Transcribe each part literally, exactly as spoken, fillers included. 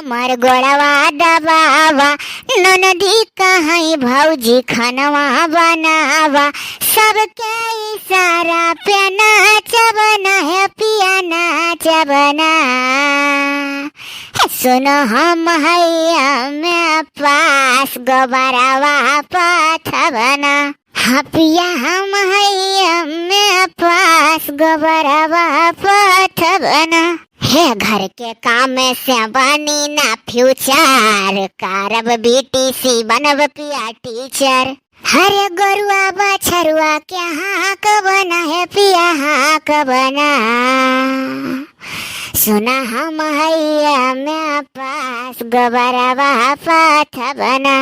मर गोड़वा दबावा, ननदी कहई भौजी खनवा बनावा, सबके इशारा पे नाचब ना हे पिया नाचब ना। हे सुनो हम हैया में पास गोबरवा पथब ना। हाँ पिया हम हैया में पास गोबरवा पथब ना। हे घर के काम से बनी ना फ्यूचर, करब बीटीसी बनब पिया टीचर। हरे गोरुआ बछरुआ के हाँकब ना हे पिया हाँकब ना। सुना हम हैया में पास गोबरवा पथब ना।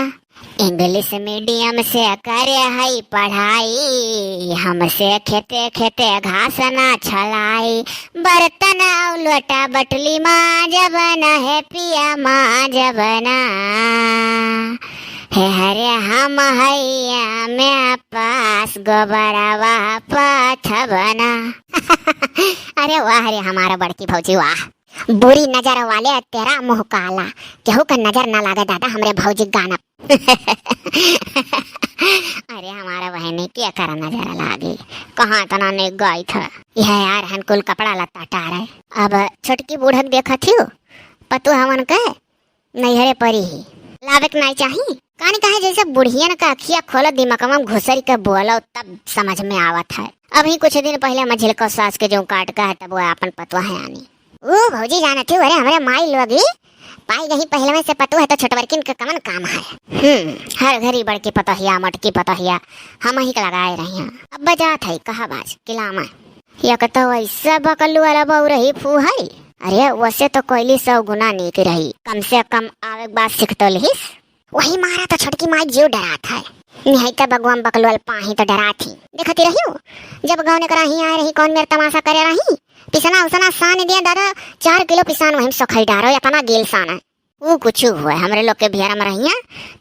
इंग्लिश मीडियम से करे हई पढ़ाई, हमसे खेते खेते घास ना छलाई। बर्तन अउ लोटा बटली माँजब ना हे पिया माँजब ना। हे हरे हम हैया में पास गोबरवा पथब ना। अरे वाह रे हमारा बड़की भौजी वाह। बुरी नजर वाले तेरा मुँह काला, केहू का नजर ना लागे दादा हमरे भौजी गाना। अरे हमारा बहनी के कर नजर लागी, कहाँ इतना नेक गाई था। यह यार हन कुल कपड़ा लत्ता टारे। अब छोटकी बूढ़क देखत हियो, पतु हवन के नैहरे परी ही। लावे के नाई चाही। कानी कहे जैसे बुढ़ियन का अखिया खोलो, दिमागवा में घुसरी के बोलो, तब समझ में आवत है। अभी कुछ दिन पहले मझिलको सास के जो काट का है, तब वो आपन पतुआ है आनी। ओ भौजी जानत ही, अरे हमरे माई लोगी पाई गई पहलवे से पतुआ है, तो छोटबरकिन के कमन काम है। हम्म, हर घड़ी बड़की पतोहिया, मोटकी पतोहिया, हम ही के लगाए रही हैं। अब बजात है, कहा बाज, किलामा। या कतो ऐसा बकलू वाला बहू रही फूहई। अरे, वसे तो कोयली सौ गुना नीक रही, कम से कम आवे के बाद सीख तो लिहिस। वही मारा तो छोटकी माई जीव डरात है। निहाई तो बगुआ में बकलू वाला पाही तो डरात ही। देखती रही हूँ, जब गौने करा ही आए रही, कौन मेर तमाशा करे रही। पिसना उसना सान दिया दादा, चार किलो पिसान वहीं सोखई डारो, इतना गेल सान है। ऊ कुछ हुए, हमरे लोग के भियरा में रहिया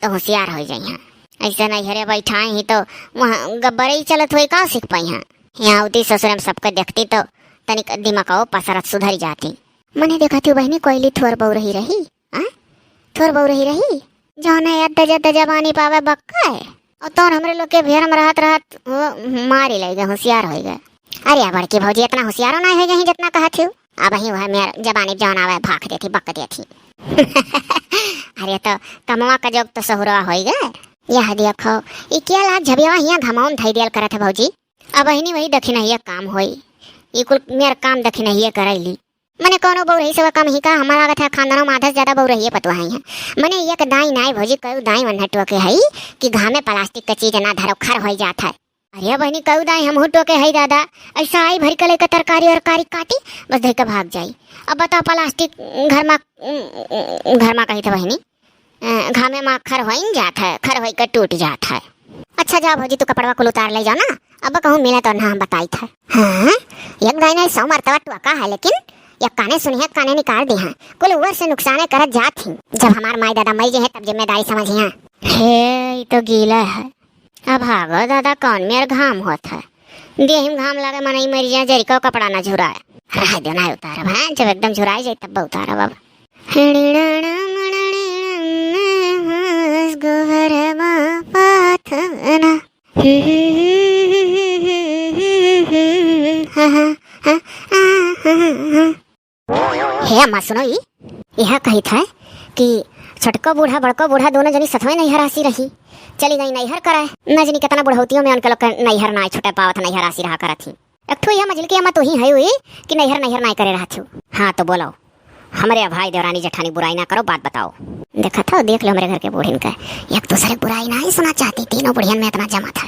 तो होशियार हो जाइया। ऐसे नैहरे बैठाए ही तो वहाँ गब्बरे ही चलत हुई, का सीख पाई हैं? यहाँ आवती ससुरे में सबके देखती तो तनिक दिमागो पसरत सुधर जाती। मने देखा थी बहनी, कोयली थोर बहू रही रही, हाँ? थोर बहू रही रही, जौने अद्द जद्द जबानी पावे बक्का है। और तौन हमरे लोग के भेर में रहत रहत वो मारी लग गए, होशियार हो गए। अरे बड़की भौजी इतना होशियारो ना हो गई जितना कहत ही। अब ही वह मेर जबानी जौन आवे भाग देती, बक देती। अरे तो कमवा का जोग तो सहुरवा हो गए। यह देखो, ई क्या लाग झबियावा हिया घमावा में धई दियल करत है भौजी। अब बहिनी वही दखिनहिया काम होई, ई कुल मेर काम दखिनहिया करैली। मने कौनो बउरही से कम ही का? हमरा लागत है खानदानों में आधा से ज्यादा बउरहिए पतुआ है। मने एक दाई नाई भौजी, कई दाई वन्हा टोके है कि घामे प्लास्टिक के चीज ना धरो, खर होई जात है। अरे बहनी, कई दाई हमहू टोके है दादा, ऐसा आई भरी के लेके तरकारी और कारी काटी, बस धई के भाग जाई। अब बताओ, प्लास्टिक घर मा, घर मा कही थे बहनी, अ, घामे मा खर होइन जात है, खर होई के टूट जात है। अच्छा जा भौजी, तू कपड़वा कुल उतार ले जा ना, अब कहूँ मिले तो ना हम बताई था। हाँ, एक दाई नहीं सौ मरतबा टोका है, लेकिन एक काने सुनी है, काने निकाल दी है। कुल ऊपर से नुकसाने करत जात ही। जब हमार माई दादा मर जे हैं, तब जिम्मेदारी समझिया। हे, ई तो गीला है। अब भागो दादा, कौन मेर घाम होत है? देहिम घाम लागे, मनई मर जाए, जरिको कपड़ा ना झुराए। रह दे, ना उतारब, हाँ, जब एकदम झुराए जाए, तब उतारब अब। गोबर मा पाथ ना। हे अम्मा, सुनो ई, यह कहित है कि छोटको बूढ़ा, बड़को बूढ़ा, दोनों जनी सथवे नैहर आसी रही, चली गई नैहर करे। न जनी कितना बुढ़ौतियों में उनके लोग के नैहर ना छुटे पावत, नैहर आसी रहा करत ही। एक ठो यह मझिलकी अम्मा तू ही है हुई कि नैहर, नैहर ना करे रहत हो। हाँ तो बोलो, हमरे भाई देवरानी जेठानी बुराई ना करो, बात बताओ। देखा था, देख लो हमरे घर के बूढ़िन का, एक दूसरे की बुराई ना ही सुना चाहती, तीनों बुढ़ियन में इतना जमा था।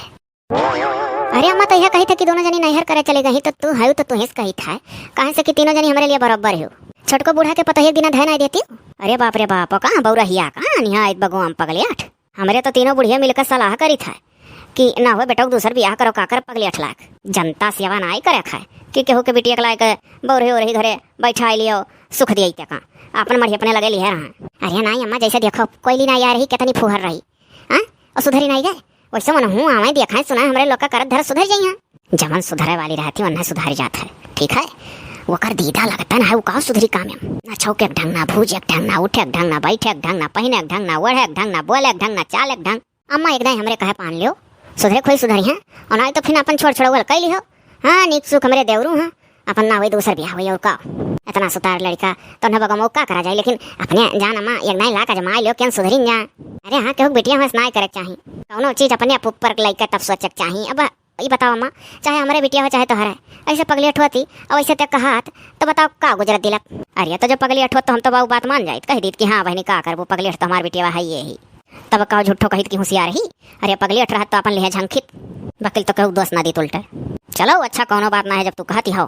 अरे अम्मा, तो यह कही था कि दोनों जनी नैहर करे चली गई, तो तू है तो तू ही कही था, काहे से कि तीनों जनी हमरे लिए बराबर हो। छोटको बूढ़ा के पतोहिया के दिना धय नहीं देती। अरे बाप रे बाप, कहाँ बउरहिया, कहाँ निहायत बगुआम पगलियाठ। हमरे तो तीनों बुढ़िया मिलकर सलाह करी था कि ना हो बेटा, दूसर बियाह करो, का कर पगलियाठ लाग। जनता सेवा ना ही करे खाए कि केहू के बिटिया के लायक बउरही ओरही घरे बैठा लियो, सुख दिया का अपन मढ़ी अपने लगे लिहे रहा। अरे नाई अम्मा, जैसे देखो कोयली नाई आ रही, कितनी फुहर रही, हाँ, और सुधरी नाई गए। वैसे मन हूँ आवे, देखाए, सुनाए, हमरे लोग का करत धरत सुधर जाइए। जवन सुधरे वाली रहती, वन्ना सुधर जात है, ठीक है। ओकर दीदा लगता ना है, उ का सुधरी काम है। ना छौके के ढंग, ना भूजे के ढंग, ना उठे के ढंग, ना बैठे के ढंग, ना पहिने के ढंग, ना ओढ़े के ढंग, ना बोले के ढंग, ना चाले के ढंग। अम्मा एक दाई हमरे कहे पान लियो, सुधरे खोई सुधरी हैं, और ना तो फिर अपन छोड़ छोड़ौल कैली हो। हाँ, नीक सुख हमरे देवरू हैं, अपन ना होई दूसर बियाह होई और का। इतना सुतार लड़का तो न बगमो का करा जाए, लेकिन अपने जान अम्मा एक दाई ला के जमाई लियो, केन सुधरी न जाए। अरे हाँ, केहू के बिटिया होस नाई करे के चाही, कौनो चीज अपने आप ऊपर लइके तब सोचे के चाही। अब ई बताओ अम्मा, चाहे हमरे बिटिया हो चाहे तोहरे, ऐसे पगलेट होती और ऐसे ते कहत, तो बताओ का गुजरत दिलक? अरे तो जो पगलेट होत तो हम तो बाऊ बात मान जाइत, कह दीत कि हाँ बहनी का करबो, पगलेट तो हमार बिटिया है ये ही। तब का झूठो कहित कि होशियार ही? अरे पगलेट रहत तो अपन लिहे झंखित, बकिल तो केहू दोष ना दीत उल्टे। चलो अच्छा कौनो बात ना है, जब तू कहती हो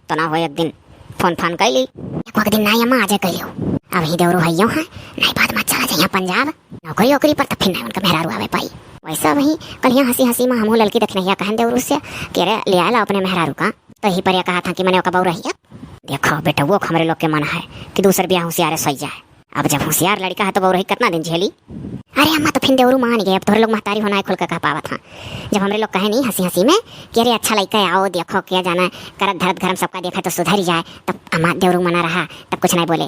तो ना हो एक दिन फोन फान कैली। एक वक्त दिन नाई अम्मा आजे कैलियो, अब ही देवरू हइयो है, नाई बाद में चला जाइए पंजाब नौकरी ओकरी पर, तो फिर नाई उनका मेहरारू आवे पाई। वैसे वही कलिया हंसी हंसी में हमहू ललकी दखिनैया कहन देवरू से कि अरे ले आला अपने मेहरारू का, तो यही पर यह कहा था कि मने ओका बहू रही। अब देखो बेटवो को हमरे लोग के मन है कि दूसर बियाह होशियारे सही जाए। अब जब होशियार लड़का है तो बहू रही कितना दिन झेली? अरे अम्मा तो फिर देवरू मान गए, अब तोहरे लोग महतारी होना है खुल के कह पावत हाँ। जब हमरे लोग कहे नहीं हंसी हंसी में कि अरे अच्छा लड़का है, आओ देखो क्या जाना, करत धरत घर में सबका देखा तो सुधर जाए, तब अम्मा देवरू मना रहा, तब कुछ नहीं बोले।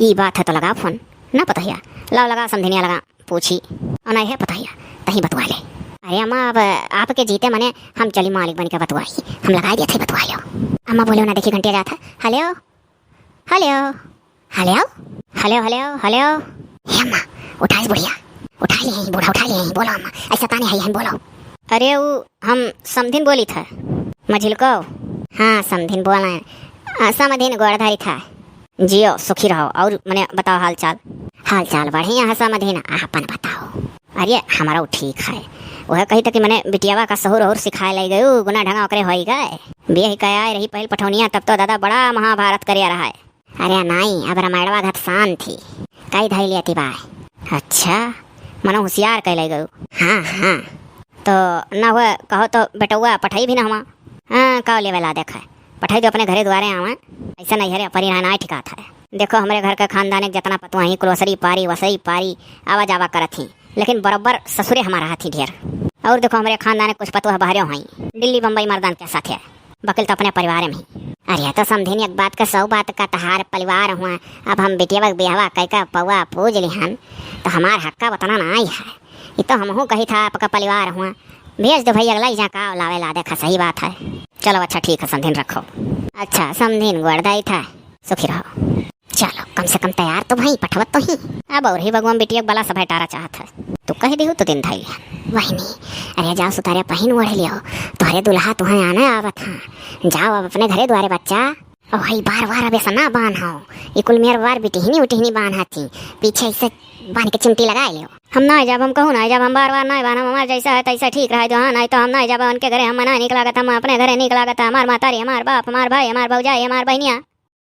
ई बात है तो लगा फोन, ना पतोहिया, लाओ लगा समधिनिया लगा, पूछी। और नहीं है पतोहिया, तहीं बतुआ ले। अरे अम्मा अब आपके जीते मने हम चली मालिक बन के बतुआई, हम लगाई दिया थे बतुआ लो। अम्मा बोले ना देखी घंटिया जात है, hello hello hello hello hello hello. हे अम्मा, उठाइस बुढ़िया, उठाई ले हैं बूढ़ा, उठाई ले हैं, बोलो अम्मा, ऐसा तानी है, हैं बोलो। अरे उ हम समधिन बोली था, मझिलको। हाँ समधिन बोला है, समधिन गोड़ धरी था। जियो सुखी रहो, और मने बताओ हाल चाल। हाल चाल बढ़िया है समधिन, आपन बताओ। अरे हमारा ठीक है, वह कही था कि मने बिटियावा का सहूर और सिखाए ले गयू, गुना ढंगा ओकरे होई गए। बियाह का आए रही पहिल पठौनिया, तब तो दादा बड़ा महाभारत करिया रहा है। अरे नाई, अब रामायणवा घत शांत थी, कई धई लिया थी बाय। अच्छा, मनो होशियार कह ले गयू। हाँ हाँ। तो ना हुआ कहो तो बेटौआ पठाई भी ना हुआ। हाँ, का लेवे ला देख है, पठाई दो अपने घरे द्वारे आवे। ऐसा नहीं हरे अपनी रहना ठिकात है। देखो हमरे घर के खानदान एक जतना पतुआ ही कुल वसरी पारी वसरी पारी आवा जावा करत ही, लेकिन बराबर ससुरे हमारा हाथी ढेर। और देखो हमरे खानदान के कुछ पतुआ बाहरे हैं, दिल्ली बम्बई मर्दान के साथ है, बकिल तो अपने परिवार में ही। अरे तो समधिन एक बात का सौ बात का तहार परिवार हुआ। अब हम बिटिया के बियाहवा कई का पौआ पूज लिहन तो हमार हक्का उतना ना आई है। ये तो हमहू कही था आपका परिवार हुआ, भेज दो भैया अगला ही जा का लावे ला देखा, सही बात है। चलो अच्छा ठीक है समधिन रखो। अच्छा समधिन गोड़ दाई था, सुखी रहो। चलो कम से कम तैयार तो भई, पठवत तो ही। अब और ही बगुआ बिटिया बला सब हटारा चाहत है, तू कह दिहू तो दिन धई लिया। वही नहीं, अरे जाओ सुतारे पहिन ओढ़ लियो, तोहरे दुल्हा तुहें आने आवत हाँ। जाओ अब अपने घरे द्वारे बच्चा। अब हई बार बार अब ऐसा ना बांध हो, ये कुल मेर बार बिटिहनी उटिहनी बांध हाथी, पीछे ऐसे बांध के चिमटी लगा लियो। हम ना जाब, हम कहूँ ना जाब, हम बार बार ना बांध, हम हमार जैसा है तैसा ठीक रहे दो, हाँ, नहीं तो हम ना जाब उनके घरे, हम मना नीक लागत, हम अपने घरे नीक लागत, हमार मातारी, हमार बाप, हमार भाई, हमार भौजाई, हमार बहनिया।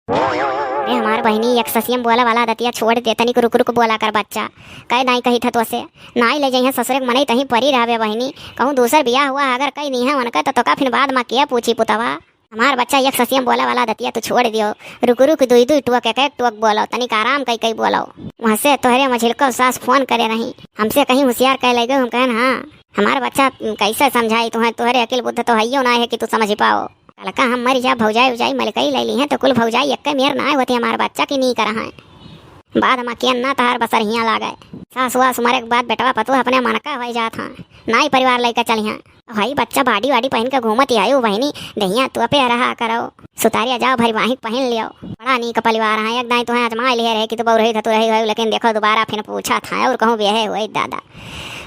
अरे हमार बहिनी, एक ससियम बोला वाला आदतिया छोड़ दे, तनिक रुक रुक बोला कर बच्चा। कह दाई कही था तोसे, नाई ले जइहे ससुरे के मनई तहीं परी रहबे बहिनी। कहूँ दूसर बियाह हुआ अगर कह दीहे उनका तो तोका फिर बाद में के पूछी पुतवा। हमार बच्चा एक ससियम बोला वाला आदतिया तू छोड़ दियो। रुक रुक दुई दुई टोक एक एक टोक बोलो, तनिक आराम कई कई बोलो। वहाँ से तोहरे मझिलको सास फोन करे रही, हमसे कहीं होशियार कह ले गए, हम कहन हाँ। हमार बच्चा कैसे समझाई तुहें, तोहरे अकिल बुद्ध तो हइयो ना है कि तू समझ पाओ। कलका हम मरि जा, भौजाई उजाई मलकई ले ली हैं, तो कुल भौजाई एक्के मेर ना होती हमार बच्चा की नी करहैं। बाद में केन ना तहार बसर हियाँ लागे। सास वास मरे के बाद बेटवा पतोह अपने मन का होई जात हाँ, नाई परिवार लइका चलिहाँ। भाई बच्चा बाडी वाडी पहिन के घूमत ही आयु बहिनी, दहिया तू पे रहा करो। सुतारिया जाओ भरी बाहिक पहिन लियो। बड़ा नीक परिवार है, एक दाई तुहें आजमाए लिहे रहे कि तू बउरही धतुरही हो, लेकिन देखो दोबारा फिर पूछा था और कहूँ बेहे हुए दादा।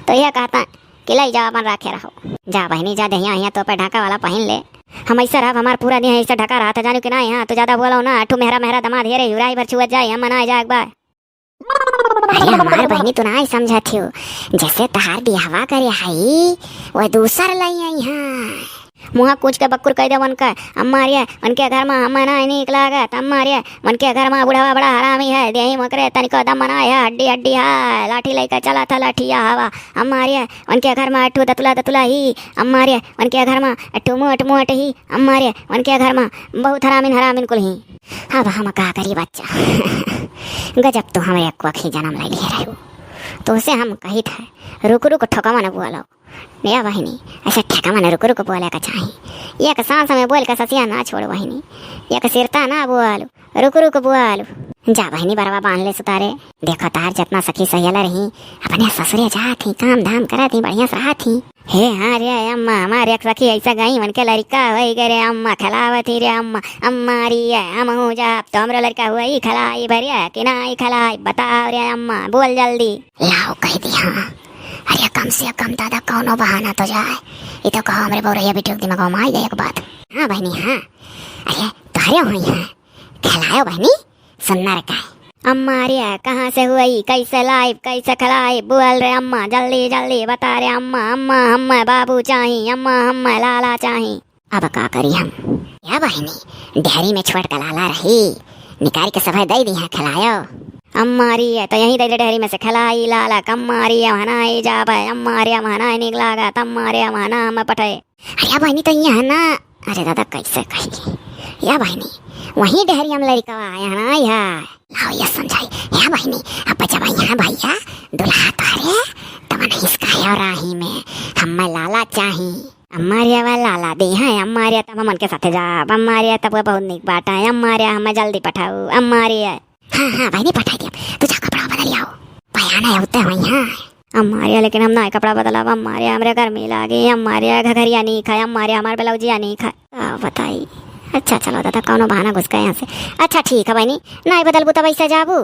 तो यह कहता कि लई जाओ, अपन राखे रहो। जा बहिनी जा, देहिया हिया तो पे ढाका वाला पहिन ले। हम ऐसे रहब, हमार पूरा दिन ऐसे ढका रहा था, जानू कि ना, यहाँ तो ज्यादा बोलो ना, अठू मेहरा मेहरा दमाद हेरे, युराई भर छुअत जाए, हम मना जाए एक बार। अरे हमार बहिनी, तू ना समझत हो, जैसे तहार बियाहवा करे हई, वो दूसर लई आई हाँ। मुँहा कूच के बक्कुर कह दे उनका, अम्मा रे, उनके घर में हम ना नीक लागत, अम्मा रे, उनके घर में बुढ़वा बड़ा हरामी है, देही मोकरे तनिको दम ना है, हड्डी हड्डी है, लाठी लेके चला था लाठिया हवा, अम्मा रे, उनके घर में अठू दतुला दतुला ही, अम्मा रे, उनके घर में अठू मोट मोट ही, अम्मा रे, उनके घर में बहुत हरामिन हरामिन कुल ही। अब हम का करी बच्चा, गजब तू हमरे अक्वा खी जन्म ले लिए रहो। तो उसे हम कही था, रुक रुक ठोकवा न बोलो, या बहिनी, ऐसे ठेका मने रुक रुक बोले का चाही। एक सांस में बोल के ससिया ना छोड़ बहिनी, एक सिरता ना बोलू, रुक रुक बोलू। जा बहिनी, बरवा बांध ले सुतारे। देखो तार जितना सखी सहेला रही, अपने ससुरे जात ही, काम धाम करत ही, बढ़िया से रहत ही। हे हाँ रे अम्मा, हमारे एक सखी ऐसा गई, उनके लड़का होई गए रे अम्मा, खिलावत ही रे अम्मा। अम्मा रे, हम हो जा, अब तो हमरो लड़का हुआ ही खिलाई भरिया कि ना ही खिलाई, बताओ रे अम्मा, बोल जल्दी। लाओ कह दी हाँ। अरे कम से कम दादा कौनो बहाना तो जाए। ये तो कहो हमरे बौरैया बिटिया के दिमाग में आई जाए एक बात। हाँ बहिनी हाँ। अरे तोहरे हुई है, खिलायो बहिनी, सुन्नर का है। अम्मा रे कहाँ से हुई, कैसे लाइब, कैसे खिलाइब, बोल रे अम्मा, जल्दी जल्दी बता रे अम्मा। अम्मा हमें बाबू चाही, अम्मा हमें लाला चाही। अब का करी हम? या बहिनी, डेहरी में छोट का लाला रही, निकाल के सभे दे दी है खिलायो। अम्मा रे, तो यहीं दे दे डेहरी में से खिलाई लाला, कम्मा रे, वहाँ नहीं जाबे, अम्मा रे, वहाँ नहीं निक लागत, अम्मा रे, वहाँ ना हम पठे। अरे बहिनी, तो यहाँ ना, अरे दादा, कैसे कही? या बहिनी, वहीं डेहरी हम लड़का आया है ना, या लाओ ये समझाई। या बहिनी, अब जब यहाँ भैया दुल्हा तारे, तब नहीं इसका है राही में, हमें लाला चाही। अम्मा रे, वह लाला दी है, अम्मा रे, तब हम उनके साथे जाब, अम्मा रे, तब वह बहुत निक बात है, अम्मा रे, हमें जल्दी पठाओ, अम्मा रे। हाँ, हाँ, बहिनी, पठाई दिया। तू जा, कपड़ा बदल आओ। बयाना है, होते हैं वहीं, हाँ। अम्मा रे, लेकिन हम ना कपड़ा बदलाब, अम्मा रे, हमरे गर्मी लागे, अम्मा रे, घघरिया नहीं खाए, अम्मा रे, हमार ब्लाउजिया नहीं खाए। का बताई? अच्छा, चलो दादा, कौनो बहाना घुस गए यहाँ से। अच्छा, ठीक है बहिनी, ना बदलबू तब ऐसे जाबू?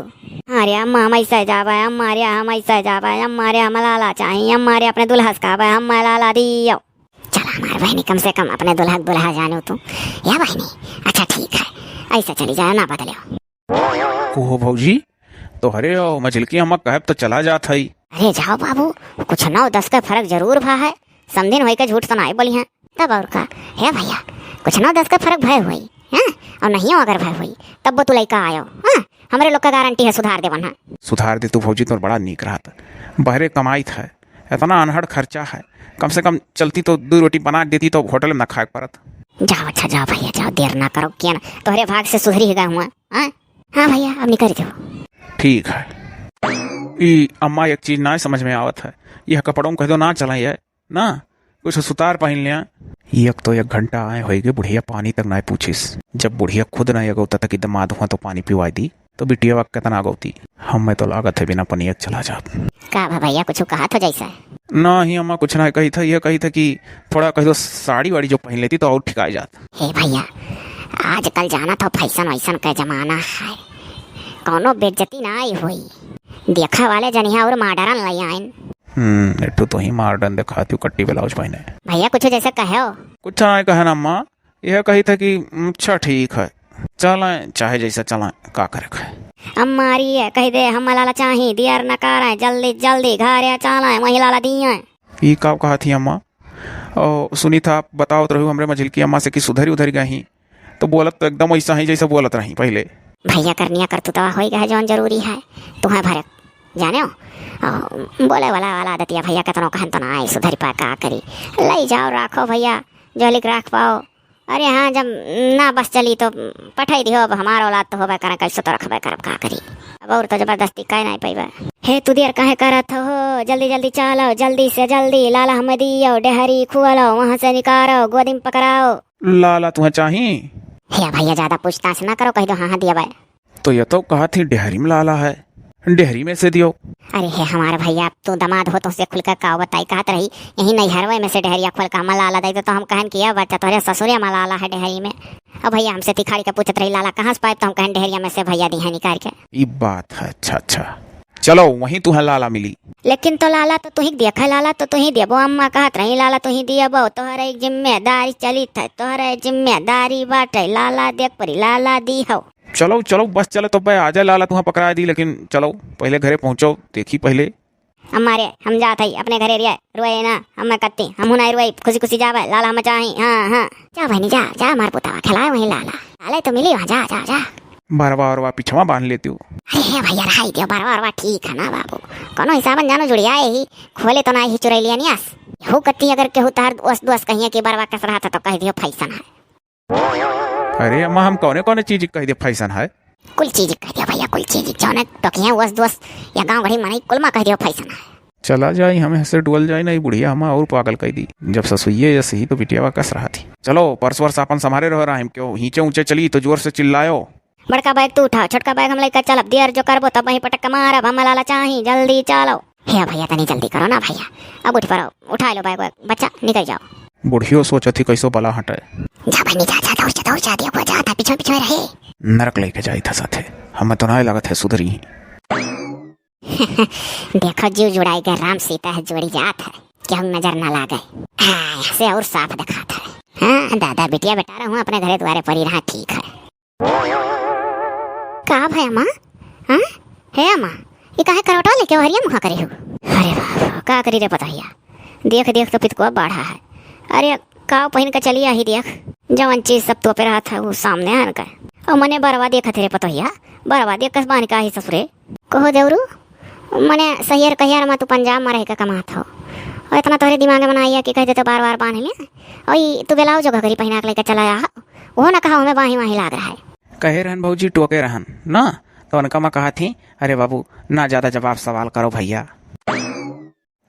हाँ रे अम्मा, हम ऐसे जाबे, अम्मा रे, हम ऐसे जाबे, अम्मा रे, हम लाला चाही, अम्मा रे, अपने दुल्हस का बे, हम लाला दियो। चल हमार बहिनी, कम से कम अपने दुल्हा के दुल्हा जानू तू। या बहिनी, अच्छा, ठीक है, ऐसे चली जाए, ना बदले। ओहो भौजी, तोहरे और मझिलकी अम्मा कहब तो चला जात हई। अरे जाओ बाबू, कुछ नौ दस के फर्क जरूर भा है। समधिन होई के झूठ तो नाई बोली हैं। तब और का, हे भैया, कुछ नौ दस के फर्क भय हुई, हैं? और नहीं अगर भय हुई, तब वो तू लइका आयो, हाँ? हमरे लोग का गारंटी है, सुधार देवन है। सुधार दे तू भौजी, तोर बड़ा नीक रहत। बहरे कमाइत है, इतना अनहड़ खर्चा है, कम से कम चलती तो दो रोटी बना देती तो होटल में ना खाए के पड़त। जाओ, अच्छा जाओ भैया, जाओ, देर ना करो, क्या ना तोहरे भाग से सुधरी गए हुआ, हाँ? हाँ भैया, अब निकल जाओ। ठीक है। ई अम्मा, एक चीज ना समझ में आवत है, यह कपड़ों में कह दो ना चला ये ना, कुछ सुतार पहन लिया। एक तो एक घंटा आए होइगे, बुढ़िया पानी तक ना पूछिस। जब बुढ़िया खुद ना अगौता तक दमाद हुआ तो पानी पिवाई दी, तो बिटिया वा कितना अगौती। हमें तो लागत है बिना पनिया के चला जात। का भा भैया, कुछ कहा था जैसा? ना ही अम्मा, कुछ ना कही था, यह कही था कि थोड़ा कह दो साड़ी वाड़ी जो पहन लेती तो और ठिकाई जात। हे भैया, आजकल जाना था फैशन वैशन का जमाना है, कौनो बेइज्जती ना आई हुई। देखा वाले जनिया और मॉडर्न ले आइन। हम्म, एठू तो ही मॉडर्न दिखाती हूँ, कट्टी ब्लाउज पहने। भैया, कुछ जैसे कहो। कुछ ना कहे ना अम्मा, यह कही था कि, "अच्छा, ठीक है, चलें, चाहे जैसा चलें, का करे के है।" अम्मा रे, कह दे, हम लाला चाही, दियर न करें, जल्दी, जल्दी घरे चलें, वही लाला दिए। ई का कहा थी अम्मा? ओ, सुनी था, आप बतावत रहू हमरे मझिलकी अम्मा से कि सुधरी उधरी गई, तो बोलत तो एकदम वैसा ही जैसे बोलत रही पहले। भैया, करनिया करतूतवा होई गए, जौन जरूरी है, तुम्हें भरे जाने हो। ओ, बोले वाला, वाला आदतिया भैया, कितनो कहन तो ना आई, सुधरी पाए, का करी। ले जाओ, राखो भैया, जो लिख राख पाओ। अरे हाँ, जब ना बस चली तो पठाई दियो, अब हमार औलाद तो होबे करे, कैसे तो रखबे करब, का करी। अब और तो जबरदस्ती कह नहीं पैबे। हे तू देर काहे करत हो, जल्दी जल्दी चलो, जल्दी से जल्दी, लाला हमें दियो, डेहरी खुआलो, वहाँ से निकालो, गोदी में पकड़ाओ। लाला तुम्हें चाही? हे भैया, ज्यादा पूछताछ ना करो, कह दो हाँ हाँ दिया भाई। तो ये तो कहा थी डेहरी में लाला है, डेहरी में से दियो। अरे हे हमारे भैया, अब तू दमाद हो, तुमसे खुल के का बताई, कहत रही यही नैहरवे में से डेहरिया खोल के हमार लाला दे दे, तो हम कहन कि ये बच्चा तोहरे ससुरे में लाला है डेहरी में। अब भैया हमसे तिखाड़ी के पूछत रही लाला कहाँ से पाए, तो हम कहन डेहरिया में से भैया दी है निकाल के। ई बात है, अच्छा अच्छा, चलो वहीं तुम्हें लाला मिली। लेकिन तो लाला तो तुही देखे, लाला तो तुही देबो, अम्मा कहत रही लाला तुही दियबो, तोहरे जिम्मेदारी चलित है, तोहरे जिम्मेदारी बाटे, लाला देख परी, लाला दी हो। चलो, चलो, बस चले तो बे, आ जाए लाला, तुहाँ पकड़ा दी, लेकिन चलो, पहले घरे पहुँचो, देखी पहले। अम्मा रे, हम जात हई अपने घरे रे, रोए ना, हम कत्ती, हम हुनाई रोए, खुशी खुशी जावे, लाला हम चाही, हाँ, हाँ। जा बहनी, जा, जा, मार पुतावा, खिलाए वहीं लाला, लाले तो मिली वहाँ, जा, जा, जा। बरवा अरवा पिछवा बांध लेती हूँ। अरे हे भैया, रहाई दियो, बरवा अरवा ठीक है ना बाबू, कोनो हिसाबन जानो जुड़िया ही, खोले तो ना ही चुरैलिया नियास। यहू कत्ती अगर केहू तार दोस्त दोस्त कहिए कि बरवा कस रहा था तो कह दियो फैशन है। अरे अम्मा, हम कौने कौने चीज कह दे फैशन है? कुल चीज कह दियो भैया, कुल चीज। जौने टोकिया वस दोस्त या गांव घड़ी मनई कुल मा कह दियो फैशन है। चला जाई, हमें हंसे डुअल जाई ना, ई बुढ़िया हमें और पागल कई दी। जब ससुइये ऐसे ही तो बिटिया कस रहा थी। चलो, पर्स वर्स आपन संभारे रहो, राहिम क्यों हींचे ऊंचे चली तो जोर से चिल्लायो। बड़का बैग तू उठाओ, छोटका बैग हम लइका चलब, देर जो करबो तब वहीं पटक के मारब, हम लाला चाही, जल्दी चलो। हे भैया, तनी जल्दी करो ना भैया, अब उठ पड़ो, उठा लो बैग वैग, बच्चा निकल जाओ। बुढ़ियो सोचत ही कैसो बला हटे। जा बहिनी, जा, जा, दौड़ जा, दौड़ जा, देखो, जा, था, पीछे, पीछे रहे। नरक लेके जाई था साथे, हमें तो ना लागत है सुधरी ही। देखो, जीव जुड़ाई के राम सीता है, जोड़ी जात है, केहू नजर ना लागे। हाँ, यहाँ से और साफ दिखात है। हाँ, दादा, बिटिया बेटा रहूँ, अपने घरे द्वारे परी रहा, ठीक है। का भय अम्मा? हाँ? हे अम्मा, ई काहे करवटवा लेके ओहरिया मुँहा करे हो? अरे बाप, का करी रे पतोहिया, देख देख तो पितकुआ बाढ़ा है। अरे, काव पहिन के चली आही देख, जवन चीज सब तोपे रहत है, उ सामने आन के। और मने बरवा देखत रे पतोहिया, बरवा देख कस बान के आही ससुरे। कहो देवरू, मने सहियर कहियर मा तू पंजाब मा रह के कमात हो, और इतना तोहरे दिमाग में ना आइया कि कह देते बार बार बांध ले, और ई तू ब्लाउज घघरी पहिना के लेके चला आ, वो ना कहा हमें बाही वाही लाग रहा है। कहे रहन भौजी, टोके रहन ना, तो उनका मैं कहा थी, अरे बाबू, ना ज्यादा जवाब सवाल करो भैया।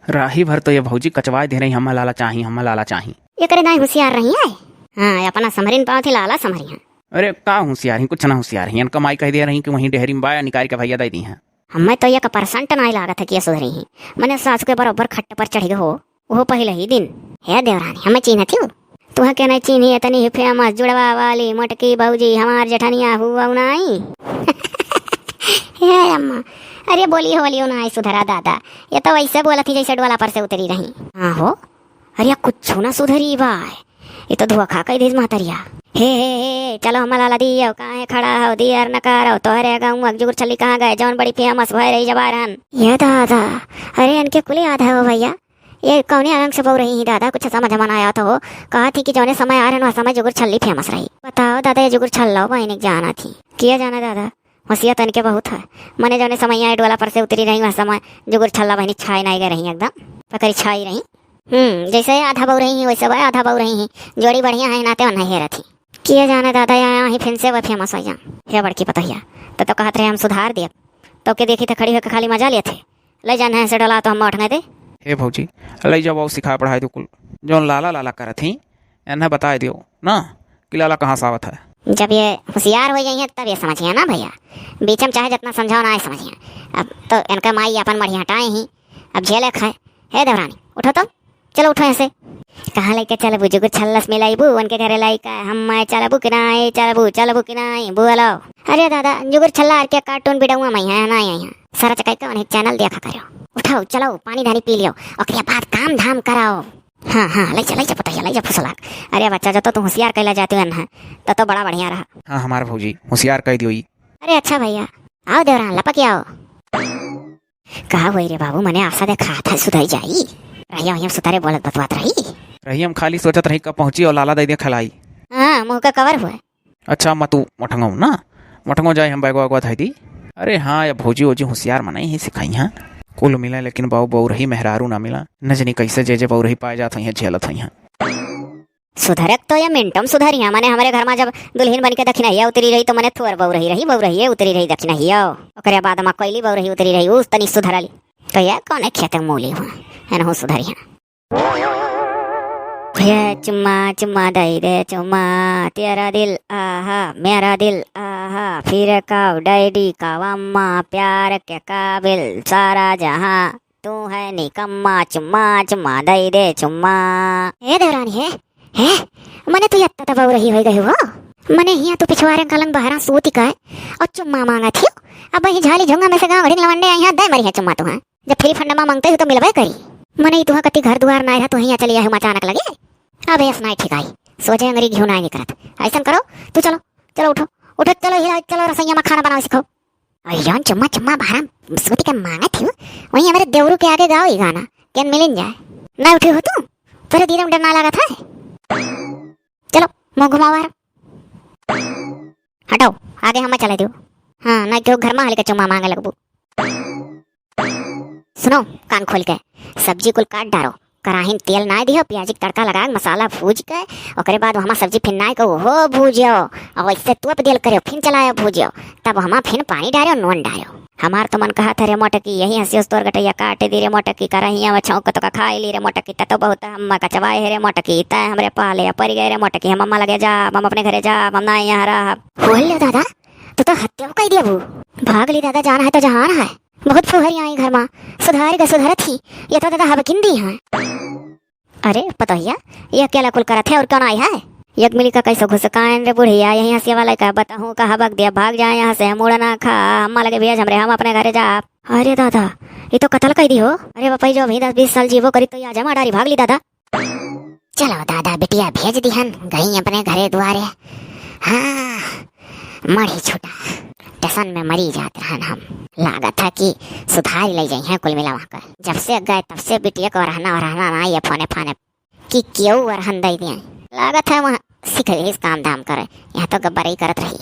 राही भर तो ये भौजी कचवाए दे रही, "हम्मा लाला चाही, हम्मा लाला चाही।" एकरे दाई होशियार रही है। हाँ, अपना संभरिन पावत ही लाला संभरी हैं। अरे का होशियार ही, कुछ ना होशियार ही। इनका माई कह दे रही कि वहीं डेहरी में बाया निकाल के भैया दे दी हैं। हमें तो एक percent नाई लागत है कि ये सुधरी ही। मने सासू के बरोबर खट्ट पर चढ़ गए हो, वो पहले ही दिन। हे देवरानी, हमें चीन्हत ही हो? तुहा के नहीं चीन्ही, इतनी ही famous जुड़वा वाली मोटकी भौजी हमार जेठनिया हुआ नाई। हे अम्मा, अरे बोलियो बोलियो ना, आई सुधरा दादा, ये तो वैसे बोलत ही जैसे डोला पर से उतरी रही। हाँ हो, अरे कुछ ना सुधरी बा, ये तो धोखा कई देस महतरिया। हे हे हे, चलो हमार लाला दियो, काहे खड़ा हो, दियर न करो, तोहरे गाँव जुगुर छल्ली कहाँ गए, जौन बड़ी famous भय रही जबारन। ये दादा, अरे इनके कुल याद है हो भैया, ये कौने रंग से बउरही ही दादा, कुछ समझ में ना आवत हो। कहा थी कि जौने समय आ रहन, वह समय जुगुर छल्ली famous रही। बताओ दादा, ये जुगुर छल्ला बहिनी के जाना थी। किया जाना दादा, होशियार तो इनके बहुत है। मने जौने समय यहाँ डोला पर से उतरी रही, वह समय जुगुर छल्ला बहिनी छाई नहीं गए रही, एकदम पकड़ी छाई रही। हम्म, जैसे आधा बउरही ही, वैसे वह आधा बउरही ही। जोड़ी बढ़िया है, नाते ओन्हे हेरत ही। किया जाने दादा, यहाँ ही फिन से वह famous हो जा। हे बड़की पतोहिया, तो, तो कहत रहे हम सुधार दियब, तो के देखी थे खड़ी होके खाली मजा लेत है। ले जान है से डोला तो हम उठने दे। हे भौजी, ले जाओ, सिखा पढ़ाई दो कुल। जौन लाला लाला करत ही, इन्हें बताए दियो ना कि लाला कहाँ से आवत है। जब ये होशियार हो गई है तब ये समझिए ना भैया, बीच में चाहे जितना समझाओ ना समझिए। अब तो इनका माई अपन मढ़ी हटाए ही, अब झेले खाए। हे देवरानी, उठो तो, चलो उठो यहाँ से। कहाँ लेके चलबू? जुगुर छल्लस मिलाइबू, उनके घरे लइका हम मैं चलबू कि नाई, चलबू, चलबू कि नाई, बोलो। अरे दादा, जुगुर छल्ला आर के cartoon बिडौआ में है ना, यहाँ सारा चकाई का उन्हें channel देखा करो। उठाओ, चलो, पानी धानी पी लियो, ओकरे बाद काम धाम कराओ। हाँ, हाँ, ले जा, ले जा, पतोहिया, ले जा, फुसलाक। अरे बच्चा, जो तो तू होशियार कैला जाती है ना, तो, तो बड़ा बढ़िया रहा। हाँ, हमार भौजी, होशियार कह दियो ई। अरे अच्छा भैया, आओ देवरान, लपक आओ। का होई रे बाबू, मने आशा देखा था सुधर जाई। रहिया वहिया सुतारे बोलत बतवात रही। रहिया हम खाली सोचत रही कब पहुँची और लाला दे दे खलाई। हाँ, मुँह का कवर हुआ। अच्छा, अम्मा तू मठंगो ना, मठंगो जाए हम बैगवा वैगवा धई दी। अरे हाँ, या भौजी वोजी होशियार मनई ही सिखाई हैं। कुल मिला लेकिन बाऊ बउरही मेहरारू ना मिला। न जनी कैसे जे जे बउरही पाए जात होइहैं, झेलत होइहैं। सुधरक तो ये मिनटम सुधरिहैं, मने हमरे घर मा जब दुल्हिन बन के दखिनहिया उतरी रही तो मने थोर बउरही रही, बउरहिये उतरी रही दखिनहिया। ओकरे बाद मा कोइली बउरही उतरी रही, उस तनी सुधरली। तो ये कौने खेते मूली हुआ, एनहु सुधरिहैं। ये चुम्मा चुम्मा दई दे चुम्मा, तेरा दिल आहा मेरा दिल आहा, फिर काव डैडी काव अम्मा, प्यार के काबिल सारा जहां, तू है निकम्मा, चुम्मा चुम्मा दई दे चुम्मा। हे देवरानी हे, हे, मने तू यत्ता त बउरही होई गई हो। मने हिया तू पिछवारे कलंग बहरा सूती का है और चुम्मा मांगा थी। अब ही झाली झोंगा में से गाँव घड़ी लवंडे आई हैं, दे मरी है चुम्मा तुहा। जब फ्री फंड मा मांगते हो तो मिलबे करी। मने ई तुहा कति घर दुआर नाय रहा, तू हिया चली आए अचानक लगे। अब ऐस नाय ठिकाई, सोझे अंगरी घिउ नाय निकरत। ऐसन करो, तू चलो, चलो उठो, उठो, चलो हिला, चलो रसोईया मा खाना बनाओ सीखो। और जौन चुम्मा चुम्मा बहरा सूती के मांगत हो, वहीं हमरे देवरू के आगे गाओ ई गाना, केन मिलिन जाए। ना उठे हो तू, तोरे दीदा में डर ना लागत है। चलो, मुँह घुमाओ बाहर। हटो, आगे हमें चले दियो। हाँ, ना क्यों घर मा हल्के चुम्मा मांगे लगबू। सुनो, कान खोल के, सब्जी कुल काट डारो, कराही में तेल नाय दियो, प्याज के तड़का लगा के मसाला भूज के, ओकरे बाद वहमा सब्जी फिर नाय के ओहो भूजियो, और वैसे तोप दियल करियो, फिर चलायो भूजियो, तब वहमा फिर पानी डारियो, नून डारियो। हमार तो मन कहत है रे मोटकी, यही हंसी उस तोर गटैया काट दी रे मोटकी, करहिया में छौंक तो का खाई ली रे मोटकी, त तो बहुत हम कचवाए है रे मोटकी, तै हमरे पाले परि गए रे मोटकी, हम अम्मा लगे जाब, हम अपने घरे जाब, हम ना यहाँ रहब। बोल ले दादा, तू तो हत्या कई दिया बू। भाग ली दादा, जान है तो जहान है। बहुत फुहरी आई घर मा, सुधार ग सुधरत ही, ये तो दादा हबकिन दी हैं। अरे पतोहिया, ये अकेला कुल करत है और कौन आई है? यक मिली का कैसे घुसकायन रे बुढ़िया, यही हंसिया वाला का बताहूँ का हबक दिया, भाग जाए यहाँ से, मुड़ ना खा, अम्मा लगे भेज हमरे, हम अपने घरे जाब। अरे दादा, ये तो कत्ल कई दी हो। अरे बापा, जो अभी दस बीस साल जीवो करी तो या जमा डारी, भाग ली दादा। चलो दादा, बिटिया भेज दिहन, गई अपने घरे दुआरे। हाँ, मरी छूटा, टसन में मरी जात रहन हम। लागत है कि सुधार ले जाई हैं कुल मिला वहाँ का। जब से गए तब से बिटिया को रहना और रहना ना, ये फोने फाने कि केहू अरहन दे दिए। लागत है वहाँ सीख गई इस काम धाम करे, यहाँ तो गब्बरई करत रही।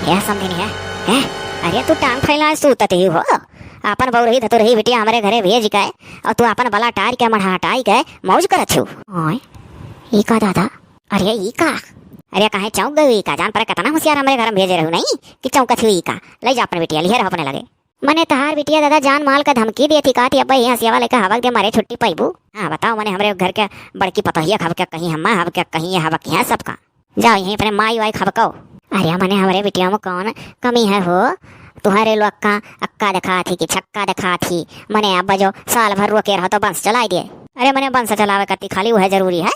यह समझे नहीं है, हैं? अरे तू टांग फैलाए सूतत ही हो, अपन बउरही धतुरही बिटिया हमरे घरे भेज के और तू अपन बला टार के मढ़ा हटाई के मौज करत हो। ओए, ई का दादा? अरे ई का? अरे काहे चौंक गई ई का? जान पर कितना होशियार हमरे घर में भेजे रहू नहीं कि चौंकत हुई ई का? ले जा अपन बिटिया, लिहे रहो अपने लगे। मने तहार बिटिया दादा जान माल का धमकी देती का थी, अब्बा ये हंसिया वाले का हवक दे मारे छुट्टी पाइबू। हाँ बताओ, मने हमरे घर के बड़की पतोहिया हवक कहीं, हम्मा हवक कहीं, ये हवक यहाँ सबका। जाओ यहीं अपने माई वाई खबको। अरे मने हमरे बिटिया में कौन कमी है हो? तुम्हारे लोग का अक्का दिखा थी कि छक्का दिखा थी। मने अब जो साल भर रोके रहो तो बंस चलाई दिए। अरे मने बंस चलावे कत्ती खाली वह जरूरी है?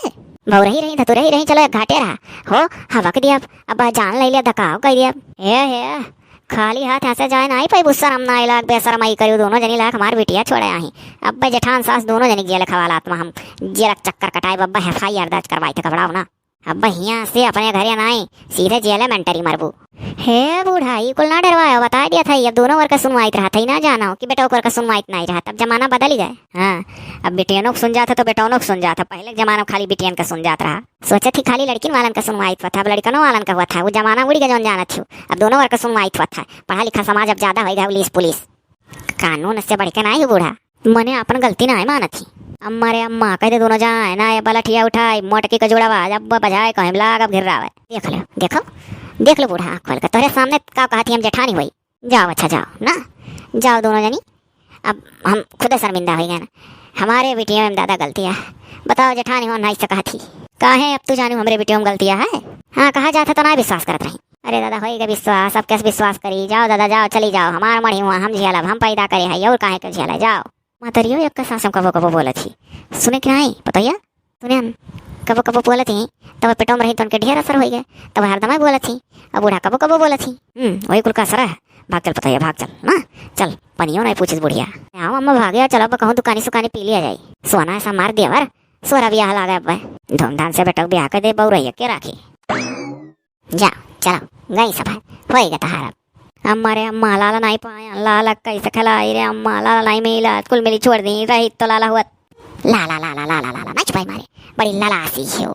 बउरही रही, धतुरही रही, चलो एक घाटे रहा। हो, हवक दिया, अब जान ले लिया, धकाव कर दिया। हे, हे, खाली हाथ यहाँ से जाए ना आई पाई, शरम ना लाग, बेशरमाई करियो दोनों जनी लाग, हमार बिटिया छोड़े आही। अब जेठान सास दोनों जनी जेल खवाला आत्मा हम जेल चक्कर कटाए, बब्बा एफ आई आर दर्ज करवाई थे घबराओ ना। अब हियाँ से अपने घरे ना आई, सीधे जेल में एंट्री मरबू। हे बूढ़ा, ई कुल ना डरवायो, बता दिया था, अब दोनों वर्ग का सुनवाइत रहा था, ई ना जाना हो कि बेटा ओकर का सुनवाइत नहीं रहा, तब जमाना बदल गए। हाँ, अब बिटियनों को सुन जाता तो बेटौनों को सुन जाता, पहले के जमाना में खाली बिटियन का सुन जात रहा। सोचत ही खाली लड़किन वालन का सुनवाइत हुआ था, अब लड़कनों वालन का हुआ था, वो जमाना उड़ गया जौन जानत हो, अब दोनों वर्ग का सुनवाइत हुआ था, पढ़ा लिखा समाज अब ज्यादा हो गया, पुलिस पुलिस। कानून से बढ़ के ना ही बूढ़ा। मने अपन गलती ना है मानत ही। अम्मा रे अम्मा, कह दे दोनों जाए ना, ये बलठिया उठाई, मोटकी का जोड़ावा, जब बजाए कहीं लाग अब घिर्रावे। देख लो, देखो, देख लो बूढ़ा आँख खोल के, तोहरे सामने का कहत ही हम जेठानी हुई। जाओ अच्छा जाओ ना, जाओ दोनों जनी, अब हम खुदे शर्मिंदा हो गए ना। हमारे बिटिया में दादा गलती है, बताओ जेठानी हो ना इससे कहत ही। काहे अब तू जानू हमरे बिटिया में गलतिया है? हाँ कहा जाता तो ना विश्वास करत रही। अरे दादा होई गए विश्वास, अब कैसे विश्वास करी? जाओ दादा जाओ, चली जाओ, हमार मड़ी हुआ हम झेलब, हम पैदा करे है और काहे के झेला, जाओ। मातरियो एक सासम कबो कबो बोलत ही, सुने के नाई पतोहिया? सुने हम कबो कबो बोलत ही, तब पेटो में रही तो उनके ढेर असर होई गए, तब हरदम बोलत ही। अब बूढ़ा कबो कबो बोलत ही। हम्म, वही कुल का असर है। भाग चल पतोहिया, भाग चल ना, चल। पनियो नहीं पूछिस बुढ़िया। आओ अम्मा भाग गया, चलो अब कहूँ दुकानी सुकानी पी लिया जाए। सोना ऐसा मार दिया वर, सोरा ब्याह लागे अब। धूमधाम से बेटा ब्याह कर दे, बउरैया के राखी। जा, चलो, गई सब है, होई गया तहार अब। अम्मा रे अम्मा, लाला नाई पाया, लाला कैसे खिलाई रे अम्मा, लाला नाई मिला, कुल मिली छोड़ दी, रही तो लाला हुआ। लाला, लाला, लाला, लाला, नाई छुपाई मारे, बड़ी लालासी हो,